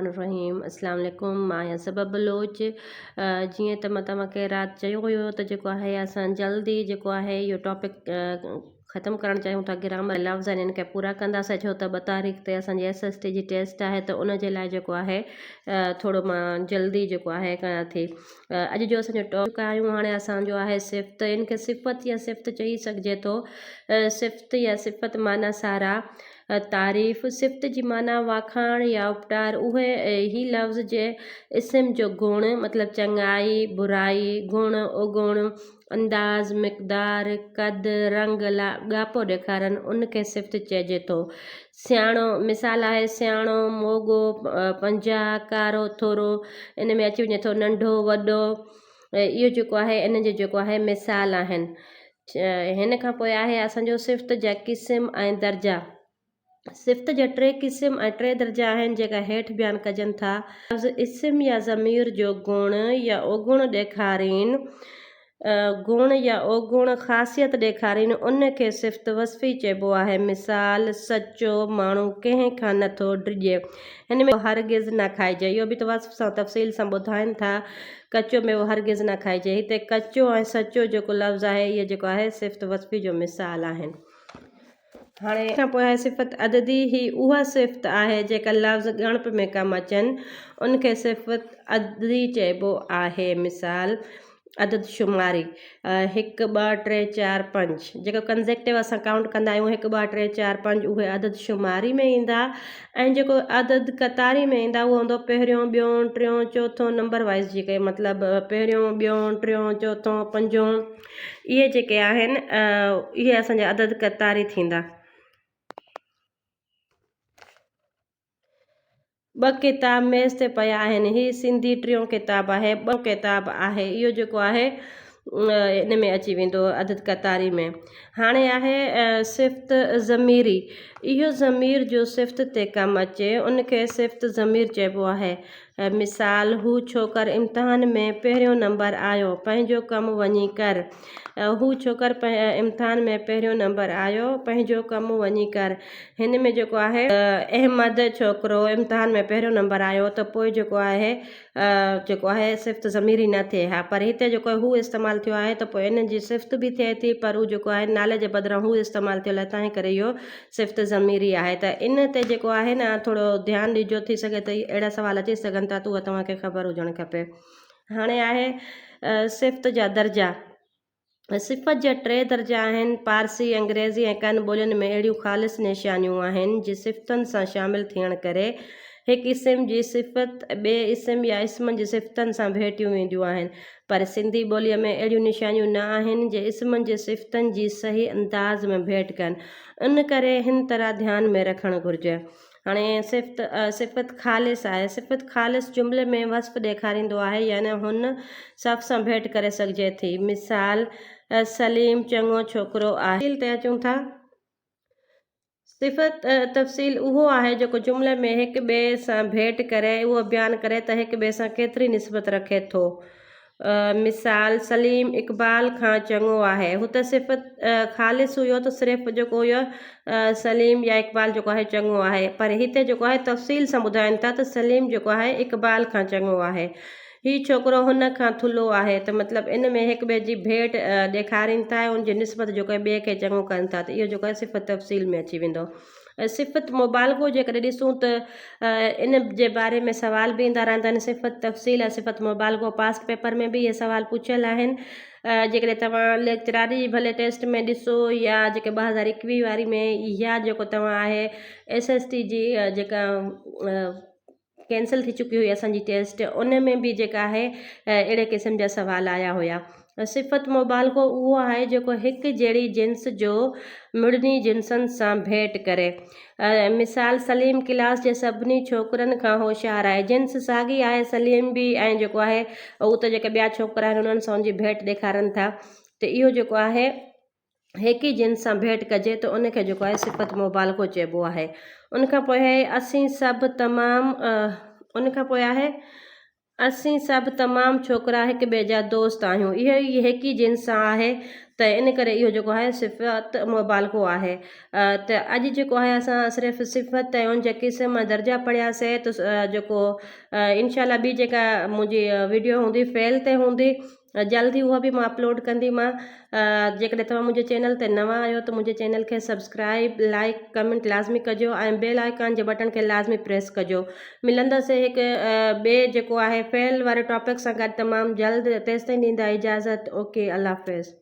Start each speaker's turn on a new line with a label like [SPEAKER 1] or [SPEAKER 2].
[SPEAKER 1] الرحمٰن الرحيم اسلام عليڪم مان آهيان صبا بلوچ جيئن ته مان توهان کي رات چيو هيو ته جيڪو آهي اسان جلدي جيڪو آهي اهو ٽاپڪ ختم ڪرڻ چاهيون ٿا گرامر لفظ آهن ان کي پورا ڪنداسين ڇو ته ٻه تاريخ تي اسان جي ايس ايس ٽي جي ٽيسٽ آهي ته ان جي لاء جيڪو آهي ٿورو مان جلدي جيڪو آهي ڪيان ٿي اڄ جو اسان جو ٽاپڪ آهيون هاڻي اسان جو آهي صفت ان کي صفت يا صفت چئي سگهجي ٿو صفت يا صفت معنيٰ سارا تعريف، صفت جي معنيٰ واکاڻ يا اپٽار، اهي هي لفظ جي اسم جو گڻ مطلب چڱائي، برائي، گڻ، اوگڻ، انداز، مقدار، قد، رنگ لاڳاپو ڏيکارن، ان کي صفت چئجي ٿو. سياڻو، مثال آهي، سياڻو، موڳو، 50، ڪارو، ٿورو، ان ۾ اچي وڃي ٿو ننڍو، وڏو، اهو جيڪو آهي ان جو جيڪو آهي مثال آهن. هن کان پوء آهي اسان جو صفت جا قسم ۽ درجا. صفت جا ٽي قسم ۽ ٽي درجا آهن جيڪا هيٺ بيان ڪجن ٿا. لفظ اسم يا ضمير جو گڻ يا اوگڻ ڏيکارين، گڻ يا اوگڻ خاصيت ڏيکارين ان کي صفت وصفي چئبو آهي. مثال، سچو ماڻهو ڪنهن کان نه ٿو ڊڄي. هن ۾ هرگز نه کائجي. اهو به ته وصف سان تفصيل سان ٻڌائين ٿا. ڪچو ميوو هرگز نه کائجي. هتي ڪچو ۽ سچو جيڪو لفظ آهي اهي جيڪو آهي صفت وصفي جو مثال آهن. هاڻي ان کان پوء آهي صفت عددي هي اها صفت آهي جيڪا لفظ ڳڻپ ۾ ڪم اچن ان کي صفت عددي چئبو آهي. مثال، عدد شماري، هڪ، ٻه، ٽي، چار، پنج، جيڪو ڪنزيڪٽو اسان ڪائونٽ ڪندا آهيون هڪ، ٻه، ٽي، چار، پنج اهي عدد شماري ۾ ايندا ۽ جيڪو عدد قطاري ۾ ايندا اهو هوندو پهريون، ٻيون، ٽيون، چوٿون نمبر وائز جيڪي مطلب پهريون، ٻيون، ٽيون، چوٿون، پنجون اهي جيڪي آهن اهي اسان جا عدد قطاري ٿيندا. ٻه ڪتاب ميز تي پيا آهن. هي سنڌي ٽيون ڪتاب آهي. ٻه ڪتاب آهي. اهو جيڪو آهي ان ۾ اچي ويندو عدد قطاري ۾. هاڻي آهي صفت ضميري. اهو ضمير جو صفت تي ڪم اچي ان کي صفت ضمير چئبو آهي. مثال، هو ڇوڪر امتحان ۾ پهريون نمبر آيو. پنهنجو ڪم وڃي ڪر. هو ڇوڪر امتحان ۾ پهريون نمبر آيو. پنهنجو ڪم وڃي ڪر. هن ۾ جيڪو آهي. احمد ڇوڪرو امتحان ۾ پهريون نمبر آيو ته پوء جيڪو آهي جيڪو آهي صفت ضميري نه ٿئي ها پر هتي جيڪو آهي هو استعمال ٿيو آهي ته پوء ان جي صفت به ٿئي ٿي پر هو جيڪو آهي نالي جي بدران هو استعمال ٿيل آهي تنهن ڪري اهو صفت ضميري آهي ته ان تي جيڪو آهي نه ٿورو ڌيان ڏجو ٿي سگهي ته اهڙا سوال اچي سگهن ٿا ته اها توهان کي خبر هجڻ کپي هاڻي آهي صفت جا درجا صفت جا ٽي درجا آهن. پارسي، انگريزي ۽ ڪن ٻولين ۾ اهڙيون خالص نشانيون آهن، جي صفتن سان شامل ٿيڻ ڪري هڪ اسم جي صفت ٻئي اسم يا اسمن جي صفتن سان ڀيٽيون وينديون آهن، پر سنڌي ٻوليء ۾ اهڙيون نشانيون نه آهن، جي اسمن جي صفتن جي صحيح انداز ۾ ڀيٽ ڪن. ان ڪري هن طرح ڌيان ۾ رکڻ گهرجي. هاڻي صفت صفت خالص آهي. صفت خالص جملي ۾ وصف ڏيکاريندو آهي يعني هن صف سان ڀيٽ ڪري سگهجي ٿي. مثال، سليم چڱو ڇوڪرو آهي. تفصيل تي اچون ٿا. صفت تفصيل اهو آهي جيڪو جملي ۾ هڪ ٻئي سان ڀيٽ ڪري اهو بيان ڪري ته هڪ ٻئي سان ڪيتري نسبت رکي ٿو. مثال، سليم اقبال کان چڱو آهي. هت صفت خالص هيو ته صرف جيڪو هيو سليم يا اقبال جيڪو آهي چڱو آهي پر هتي جيڪو آهي تفصيل سان ٻڌائين ٿا ته سليم جيڪو آهي اقبال کان چڱو آهي. هي ڇوڪرو هن کان ٿلهو آهي ته مطلب ان ۾ هڪ ٻئي جي ڀيٽ ڏيکارين ٿا ۽ ان جي نسبت جيڪو آهي ٻئي کي چڱو ڪن ٿا ته اهو جيڪو آهي صفت تفصيل ۾ اچي ويندو. صفت مبالغو جيڪڏهن ڏسون ته ان جي باري ۾ سوال به ايندا رهندا آهن صفت تفصيل ۽ صفت مبالغو پاس پيپر ۾ به اهي سوال پڇيل آهن جيڪڏهن توهان ليڪچراري جي ڀلي ٽيسٽ ۾ ڏسو يا جيڪي 2021 واري ۾ يا جيڪو توهان آهي ايس ايس ٽي جي جيڪا ڪينسل ٿي چڪي هئي اسان جي ٽيسٽ ان ۾ به جيڪا آهي اهڙي قسم جا سوال آيا هيا صفت مبالغو اهو آهي جيڪو هڪ جهڙي جنس جو مڙني جنسن سان ڀيٽ ڪري مثال سليم ڪلاس جي سڀني ڇوڪرن کان هوشيار آهي جنس ساڳي آهي سليم به ۽ جيڪو آهي هو ته جيڪي ٻيا ڇوڪرا آهن انهن سان ان جي ڀيٽ ڏيکارن ٿا ته اهو جيڪو آهي هڪ ئي جنس سان ڀيٽ ڪجي ته ان کي جيڪو آهي صفت مبالغو چئبو آهي. ان کان پوء آهي اسين سڀ تمام ان کان پوء آهي. اسين سڀ تمام ڇوڪرا هڪ ٻئي جا دوست آهيون. اهو ئي هڪ ئي جنس سان آهي ته ان ڪري اهو جيڪو آهي صفت مبالغو آهي. ته اڄ جيڪو آهي اسان صرف صفت ۽ ان جا قسم ۽ درجا پڙهياسي ته جيڪو انشاء الله ٻي جيڪا منهنجي وڊيو هوندي فعل تي هوندي جلد ئي اها به مان اپلوڊ ڪنديمان. جيڪڏهن توهان منهنجي چينل تي نوان آهيو ته منهنجي چينل کي سبسڪرائب لائڪ ڪمينٽ لازمي ڪجو ۽ بيل آئيڪان جي بٽڻ کي لازمي پريس ڪجو. ملندس هڪ ٻئي جيڪو آهي فعل واري ٽاپڪ سان گڏ تمام جلد تيستائين ڏيندا اجازت اوڪي الله حافظ.